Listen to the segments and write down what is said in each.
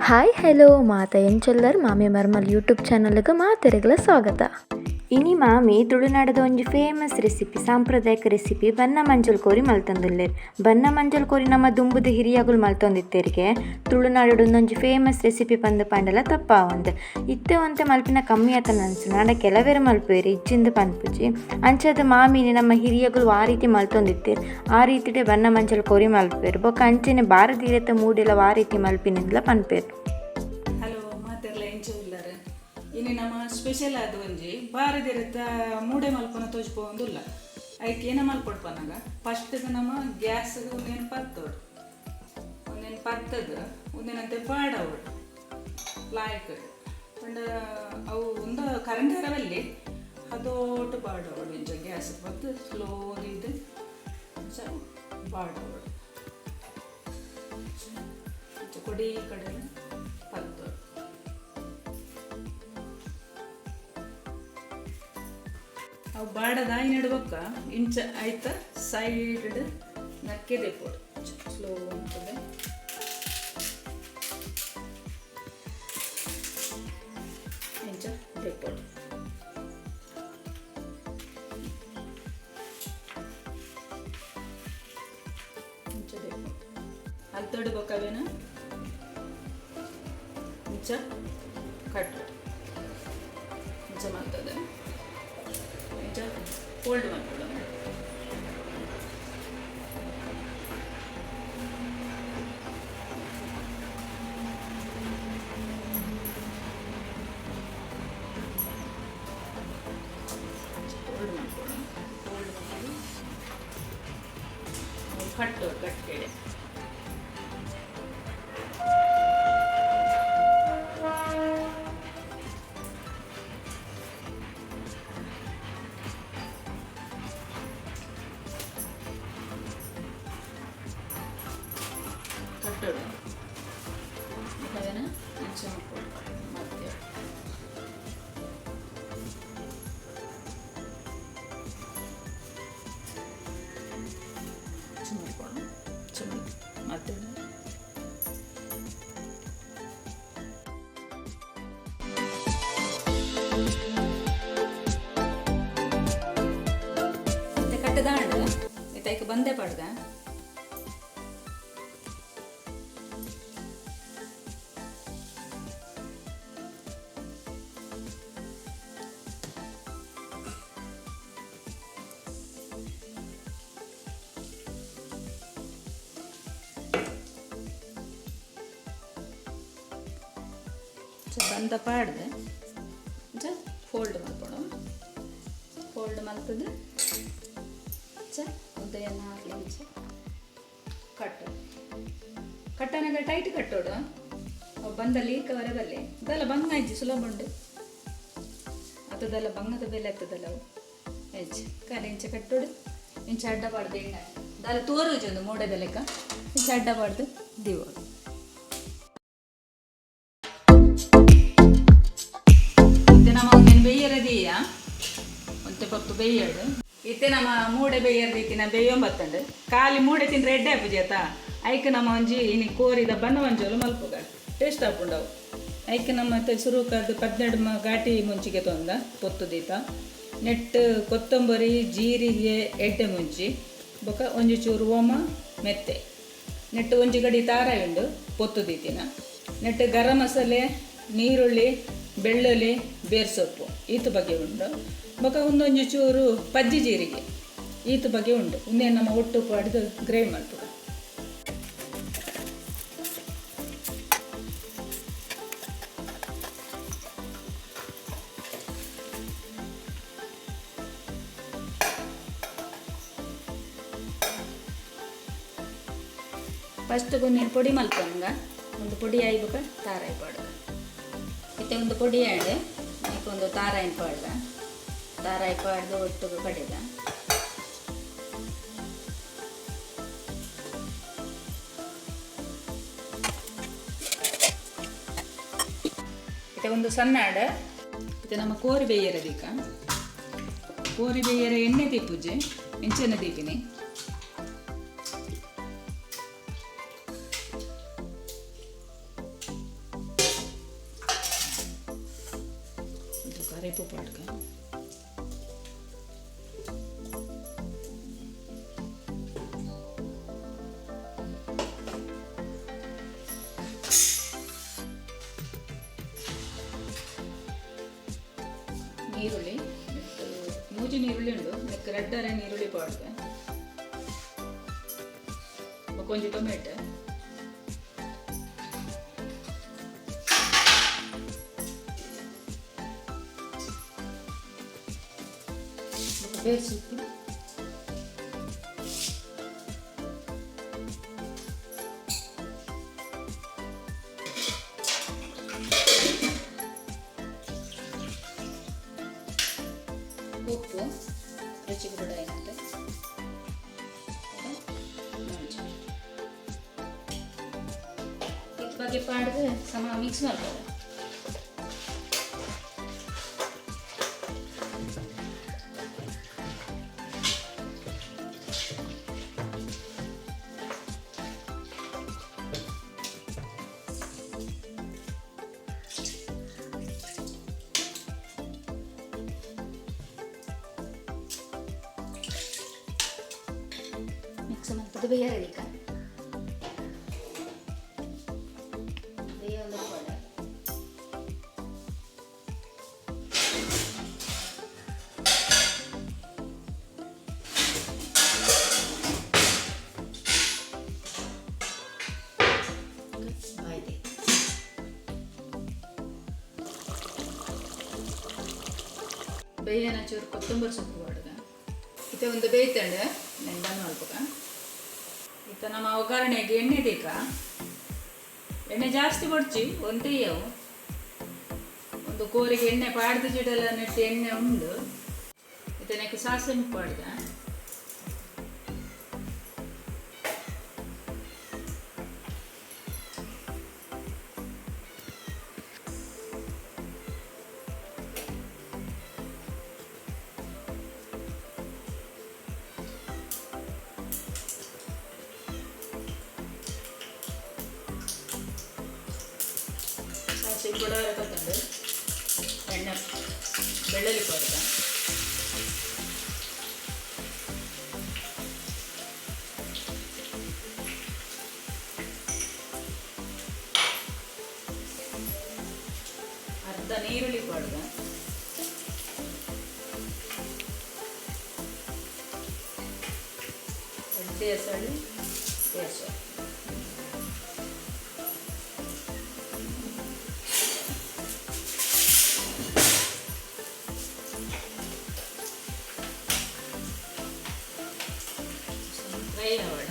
Hi hello ಮಾತ ಎಂಚೊಲ್ಲರ್ ಮಾಮಿ ಮರ್ಮಲ್ YouTube ಚಾನಲ್ಗೆ ಮಾತೆರೆಗ್ಲ ಸ್ವಾಗತ. ಇನಿ ಮಾಮಿ ತುಳುನಾಡದ ಒಂಜಿ ಫೇಮಸ್ ರೆಸಿಪಿ, ಸಾಂಪ್ರದಾಯಿಕ ರೆಸಿಪಿ ಬನ್ನ ಮಂಜಲ್ ಕೋರಿ ಮಲ್ತೊಂದುಲ್ಲೆರ್. ಬನ್ನ ಮಂಜಲ್ ಕೋರಿ ನಮ್ಮ ದುಂಬುದ ಹಿರಿಯಗುಲು ಮಲ್ತೊಂದಿತ್ತೆರ್ಗೆ. ತುಳುನಾಡುಡು ಉಂದೊಂಜಿ ಫೇಮಸ್ ರೆಸಿಪಿ ಪಂದ್ ಪಂಡಲ ತಪ್ಪಾವಂದ್. ಇತ್ತೆ ಒಂತೆ ಮಲ್ಪಿನ ಕಮ್ಮಿ ಆತನ ಅನ್ಸುಂಡು, ಆಂಡ ಕೆಲವೆರ್ ಮಲ್ಪುವೆರ್, ಇಜ್ಜಿಂದ್ ಪನ್ಪುಜಿ. ಅಂಚಾದ್ ಮಾಮಿನಿ ನಮ್ಮ ಹಿರಿಯಗುಲು ವಾ ರೀತಿ ಮಲ್ತೊಂದಿತ್ತೆರ್ ಆ ರೀತಿಡೆ ಬನ್ನ ಮಂಜಲ್ ಕೋರಿ ಮಲ್ಪುವೆರ್. ಬೊಕ ಅಂಚನೆ ಬಾರದಿರೆತ ಮೂಡೆಲ ವಾ ರೀತಿ ಮಲ್ಪಿನಿಂದ್ಲ ಪನ್ಪೆರ್. ಹಲೋ ಮಾತೆರ್ಲ, ಎಂಚ ಉಲ್ಲರ್? ಇನಿ ನಮ್ಮ ಸ್ಪೆಷಲ್ ಆದ್ ಒಂಜಿ ಬಾರದಿರೆತ ಮೂಡೆ ಮಲ್ಪುನ ತೋಜ್ಪೊಂದುಲ್ಲ. ಐಕ್ ಏನ ಮಲ್ಪೊಡು ಪನ್ನಗ, ಫಸ್ಟ್ ನಮ್ಮ ಗ್ಯಾಸ್ ಉಂದೆನ್ ಪತ್ತೊಡು. ಉಂದೆನ್ ಪತ್ತದ್ ಉಂದೆನಂತೆ ಪಾಡವೊಡು ಲಾಯ್ಕ್. ಪಂಡ ಅವು ಉಂದು ಕರೆಂಟ್ ಬಲ್ಲಿ, ಅದೋಟು ಪಾಡವೊಡು. ಇಂಚ ಗ್ಯಾಸ್ ಪತ್ತು ಸ್ಲೋ ದೀದ್ ಇಂಚ ಪಾಡವೊಡು. ಇಂಚ ಕೊಡಿ ಕಡೆ ಪತ್ತೊಡು. ಅವು ಬಾಡದಾಯಿ ಬೊಕ್ಕ ಇಂಚ ಐತ ಸೈಡ್ ನಕ್ಕೆ ದೆಪ್ಪೊಡು ಸ್ಲೋ ಅಂತದೆ. ಇಂಚ ದೆಪ್ಪೊಡು. ಇಂಚ ದೆಪ್ಪೊಡು. ಅಲ್ತೊಡು ಬೊಕ್ಕ ಅವೇನ ಇಂಚ ಕಟ್ಟೊಡು. ಇಂಚ ಮಲ್ತದೆ ಇಂಚ ಫೋಲ್ಡ್ ಮಲ್ಪೊಡು. ಫೋಲ್ಡ್ ಮಲ್ಪೊಡು. ಫೋಲ್ಡ್ ಮಲ್ತದೆ ಕಟ್ಟೋಡು ಗಟ್ಟಿಡೆ. ಕಟ್ಟೋಡು. ಅದನ್ನ ಇಂಚ ಮಲ್ಪೊಡು ಮಧ್ಯ. ಇಂಚ ಮಲ್ಪೊಡು. ಇಂಚ ಮಧ್ಯ. ಮತ್ತೆ ಕಟ್ಟದಾಂಡ್ ಇತ್ತೆ ಐಕ್ ಬಂದೆ ಪಾಡ್ಗ. ಬಂದ ಪಾಡ್ದು ಇಂಚ ಫೋಲ್ಡ್ ಮಲ್ಪೊಡು. ಫೋಲ್ಡ್ ಮಲ್ತದು ಇಂಚ ಉದ್ದಯ ನಾರ್ಲ ಇಂಚ ಕಟ್ಟು. ಕಟ್ಟನಾಗ ಟೈಟ್ ಕಟ್ಟೋಡು, ಅವು ಬಂದ ಲೀಕ್ ಅವರ ಬಲ್ಲೆ. ಇದೆಲ್ಲ ಬಂಗ ಇಜ್ಜಿ, ಸುಲಭ ಉಂಡು. ಅತ್ತದಲ್ಲ ಬಂಗದ ಬೆಲೆ ಆಗ್ತದಲ್ಲ ಅವು. ಇಂಚ ಕಾಲಿ ಇಂಚ ಕಟ್ಟೋಡು. ಇಂಚ ಅಡ್ಡ ಪಾಡ್ದು ಎಂಗ ದಾಲ ತೋರುಜಿ ಒಂದು ಮೂಡೆದ ಲೆಕ್ಕ. ಇಂಚ ಅಡ್ಡ ಪಾಡ್ದು ದೀವೊಡು. ಇತ್ತೆ ನಮ್ಮ ಒಂದೇನು ಬೇಯರ ದೀಯ, ಒಂತೆ ಪೊರ್ತು ಬೇಯಡು. ಇತ್ತೆ ನಮ್ಮ ಮೂಡೆ ಬೇಯರ್ ದೀತಿನ ಬೇಯೊಂಬತ್ತಂಡು. ಖಾಲಿ ಮೂಡೆ ತಿಂದ್ರೆ ಎಡ್ಡೆ ಆಪುಜಿ ಆತಾ. ಐಕ್ ನಮ್ಮ ಒಂಜಿ ಇನಿ ಕೋರಿದ ಬನ್ನ ಮಂಜೋಲು ಮಲ್ಪುಗ, ಟೇಸ್ಟ್ ಆಪುಂಡವು. ಐಕ್ ನಮ್ಮ ಸುರುಕಾದ್ 12 ಗಾಟಿ ಮುಂಚಿಗೆ ತೊಂದ ಪೊತ್ತು ದೀತ. ನೆಟ್ ಕೊತ್ತಂಬರಿ, ಜೀರಿಗೆ, ಎಡ್ಡೆ ಮುಂಚಿ, ಬೊಕ ಒಂಜಿ ಚೂರು ಓಮ, ಮೆತ್ತೆ. ನೆಟ್ ಒಂಜಿ ಗಡಿ ತಾರಾಯಿ ಉಂಡು ಪೊತ್ತು ದೀತಿನ. ನೆಟ್ ಗರಂ ಮಸಾಲೆ, ನೀರುಳ್ಳಿ, ಬೆಳ್ಳುಳ್ಳಿ, ಬೇರ್ ಸೊಪ್ಪು ಈತು ಬಗೆ ಉಂಡು. ಬೊಕ ಒಂದೊಂಜಿ ಚೂರು ಪಜ್ಜಿ ಜೀರಿಗೆ ಈತು ಬಗೆ ಉಂಡು. ಉಂದೇ ನಮ್ಮ ಒಟ್ಟು ಪಾಡ್ದು ಗ್ರೇವಿ ಮಲ್ಪುಗ. ಫಸ್ಟ್ ಒಂದೇನು ಪೊಡಿ ಮಲ್ಪೊಂಗ. ಒಂದು ಪೊಡಿ ಆಯ್ಬೊಕ ತಾರಾಯಿ ಪಾಡುಗ. ಇತ್ತೆ ಒಂದು ಪೊಡಿ ಆಂಡ್. ಐಕ್ ಒಂದು ತಾರಾಯಿನ ಪಾಡ್ದ. ತಾರಾಯಿ ಪಾಡ್ದು ಒಟ್ಟುಗು ಕಡೆದ. ಇತ್ತೆ ಒಂದು ಸಣ್ಣ ಆಡ. ಇತ್ತೆ ನಮ್ಮ ಕೋರಿ ಬೇಯರ ದೀಕ. ಕೋರಿ ಬೇಯರ ಎಣ್ಣೆ ದೀಪುಜೆ, ಇಂಚೆನೆ ದೀಪಿನಿ. ಅರೆಪು ಪಾಡ್ಕ. ನೀರುಳ್ಳಿ, ಮೂಜಿ ನೀರುಳ್ಳಿ ಉಂಡು. ನೆಕ್ ರಡ್ಡರೆ ನೀರುಳ್ಳಿ ಪಾಡ್ಕ. ಬೊಕ ಟೊಮೆಟೊ. ಬೇರೆ ಸೊಪ್ಪು. ಉಪ್ಪು ರುಚಿಗೆ ಬಡಾಯಿನಂತೆ. ಇದು ಬಗ್ಗೆ ಪಾಡ್ದು ಸಮ ಮಿಕ್ಸ್ ಮಾಡ್ಬೋದು. ಮಿಕ್ಸ್ ಮಾಡ್ತದೆ. ಬೇಯರದಿಕ್ಕ ಬೇಯ ಒಂದು ಪಡ. ಬಾಯ್ದೆ ಬೇಯನ ಚೂರು ಕೊತ್ತಂಬರಿ ಸೊಪ್ಪು ಪಾಡ್ಗ. ಇತ್ತೆ ಒಂದು ಬೇಯ್ತಂಡೆ, ನಾನು ಬಂದ್ ಮಲ್ಪಕ. ಇತ್ತ ನಮ್ಮ ಒಗ್ಗರಣೆಗೆ ಎಣ್ಣೆ ಬೇಕಾ? ಎಣ್ಣೆ ಜಾಸ್ತಿ ಬೊಡ್ಚಿ, ಒಂತೆಯವು. ಒಂದು ಕೋರಿಗೆ ಎಣ್ಣೆ ಪಾಡ್ದು ಜಿಡಲ ನೆಟ್ಟು ಎಣ್ಣೆ ಉಂಡು. ಇತ್ತನೆಕ್ ಸಾಸಿವೆ ಪಾಡ್ದ. ಸಾಸಿವೆ ಕೂಡ ತಂದು ಎಣ್ಣೆ, ಬೆಳ್ಳುಳ್ಳಿ ಪಾಡ್ದ. ಅರ್ಧ ನೀರುಳ್ಳಿ ಪಾಡ್ದ. ಅಡ್ಡೆ ಹೆಸರು ಹೆಸರು. ಫ್ರೈ ಆವಡ.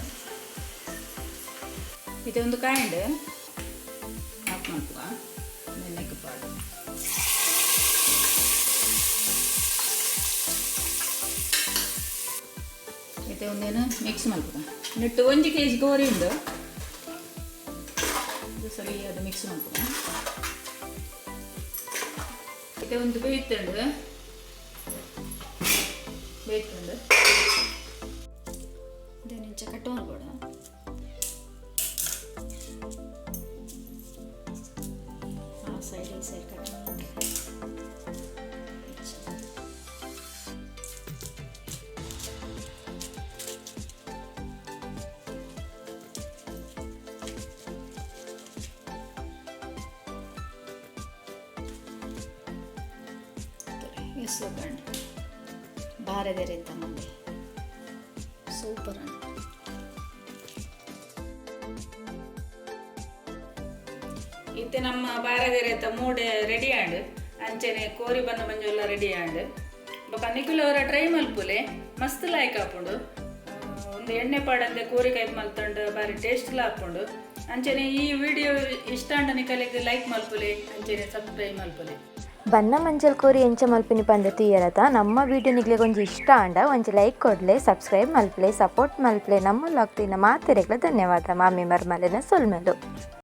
ಇದೊಂದು ಕಾಯಿಂಡ್ ಆಫ್ ಮಲ್ಪುವ. ನೆನ್ನೆಗೆ ಪಾಡು. ಇತ್ತೆ ಒಂದೇನು ಮಿಕ್ಸ್ ಮಲ್ಪುವ. ನೆಟ್ಟು 1 ಕೆಜಿ ಕೋರಿ ಉಂಡು. ಇದು ಸರಿ ಅದು ಮಿಕ್ಸ್ ಮಲ್ಪುವ. ಇತ್ತೆ ಒಂದು ಬೇಯ್ತುಂಡು, ಬೇಯ್ತುಂಡು. ಇದೇನು ಇಂಚ ಕಟ್ ಮಾಡ್ಬೇಡ. ಆ ಸೈಡ್, ಈ ಸೈಡ್ ಕಟ್. ಎಷ್ಟು ಕಂಡು ಬಾರದೆರೆತ್ತ ಮುಂದೆ ಸೂಪರ್ ಅಣ್ಣ. ಇತ್ತೆ ನಮ್ಮ ಬಾರದೆರೆತ ಮೂಡೆ ರೆಡಿ ಆಂಡ್. ಅಂಚನೆ ಕೋರಿ ಬನ್ನ ಮಂಜುಲ್ಲ ರೆಡಿ ಆಂಡ್. ಬೊಕ ನಿಕುಲವರ ಟ್ರೈ ಮಲ್ಪುಲೆ, ಮಸ್ತ್ ಲಾಯ್ಕ್ ಆಪುಂಡು. ಒಂದು ಎಣ್ಣೆ ಪಾಡಂದೆ ಕೋರಿ ಕೈಪ್ ಮಲ್ತಂಡು ಬಾರಿ ಟೇಸ್ಟ್ ಆಪುಂಡು. ಅಂಚನೆ ಈ ವಿಡಿಯೋ ಇಷ್ಟ ಆಂಡ ನಿಕಲೆಗ್ ಲೈಕ್ ಮಲ್ಪುಲೆ, ಅಂಚನೆ ಸಬ್ಸ್ಕ್ರೈಬ್ ಮಲ್ಪುಲೆ. ಬನ್ನ ಮಂಜಲ್ ಕೋರಿ ಎಂಚ ಮಲ್ಪಿನಿ ಪಂದ ತೂಯರತ. ನಮ್ಮ ವಿಡಿಯೋ ನಿಗ್ಲೆಗ್ ಒಂಜಿ ಇಷ್ಟ ಆಂಡ ಒಂಜಿ ಲೈಕ್ ಕೊಡ್ಲೆ, ಸಬ್ಸ್ಕ್ರೈಬ್ ಮಲ್ಪಲೆ, ಸಪೋರ್ಟ್ ಮಲ್ಪಲೆ. ನಮ್ಮ ಲಾಗ್ತಿನ ಮಾತೆರೆಗ್ಲ ಧನ್ಯವಾದ. ಮಾಮಿ ಮರ್ಮಲೆನ ಸೊಲ್ಮೆಲು.